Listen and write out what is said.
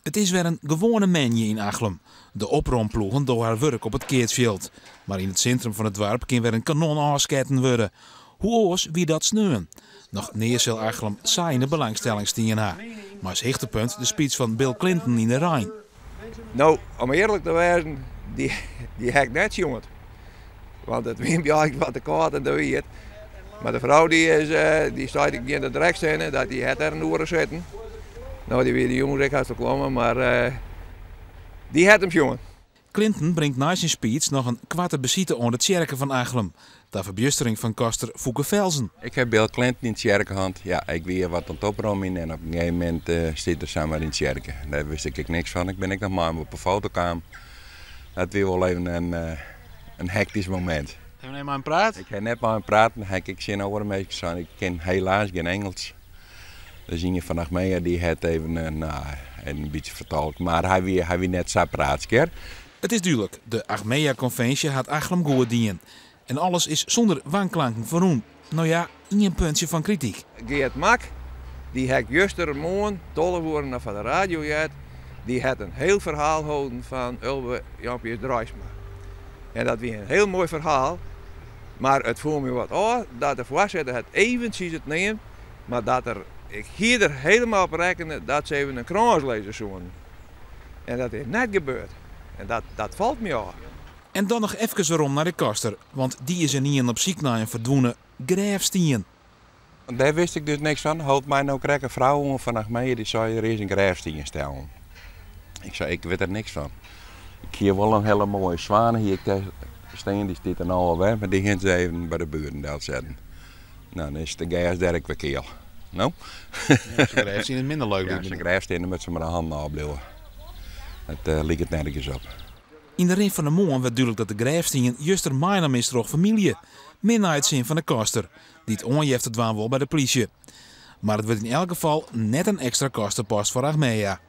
It is wer in gewoane moandei yn Achlum. De opromploegen dogge har wurk op it keatsfjild. Mar yn it sintrum fan it doarp kin wer in kanon ôfsketten wurde. Hoe oars wie dat sneon? Noch nea sil Achlum sa yn de belangstelling stien ha. Mei as hichtepunt de speech fan Bill Clinton yn de rein. No, om earlik te wêzen, dy, dy ha ik net sjoen. Want it wie my eigentlik wat te kâld en te wiet. Mar de frou dy is, dy seit ik gean der direkt hinne, dat dy hat der in oere sitten. No, dy wie de jûns ek hast klommen, mar dy hat him sjoen. Clinton bringt nei syn speech noch in koarte besite oan de tsjerke fan Achlum. Ta ferbjustering fan koster Foeke Velzen. Ik ha Bill Clinton yn tsjerke hân. Ja, ik wie wat oan it opromjen en op in gegeven momint stiet er samar yn tsjerke. Dêr wist ik ek niks fan. Ik bin ek noch mei him op 'e foto kaam. Dat wie wol even in hektysk momint. Ha jo net mei him praat? Ik ha net mei him praat, ha ik ek tsjin oare minsken sein, ik kin helaas gjin Ingelsk. Dus ien fan Achmea dy hat even, nou, in bytsje fertolkt, mar hy wie net sa praatsk, hear. It is dúdlik, de Achmea-konvinsje hat Achlum goed dien. En alles is sûnder wanklanken ferrûn. No ja, ien puntsje fan krityk. Geert Mak, dy ha ik justermoarn 12 oeren noch foar de radio heard, dy hat in hiel ferhaal holden fan Ulbe Jan-Piers Draaisma. En dat wie in hiel moai ferhaal, mar it foel my wat ôf dat de foarsitter hat eventsjes it neamd, mar dat er, ik hie der helemaal op rekkene dat se even in krâns lizze soenen. En dat is net gebeurd. En dat falt my ôf. En dan noch efkes werom nei de koster, want dy is ynienen op syk nei in ferdwûne grêfstien. Dêr wist ik dus niks fan. Hold my no krekt in frou oan fan Achmea, dy sei der is in grêfstien stellen. Ik sei, ik wit der niks fan. Ik hie wol in hiele moaie swan hie ik dêr stean, dy stiet der no al wer, mar dy hiene se even by de buren delsetten. No, dan is de gers dêr ek wer keal. No? Ja, sa'n grêfstien is minder leuk. Ja, sa'n grêfstien, dan moat se mei de hannen ôfbliuwe. It liket nergens op. Yn de rin fan de moarn wurdt dúdlik dat de grêfstien juster meinaam is troch famylje. Min nei it sin fan de koster, dy't oanjefte dwaan wol by de plysje. Mar it wurdt yn elk gefal net in ekstra kostepost foar Achmea.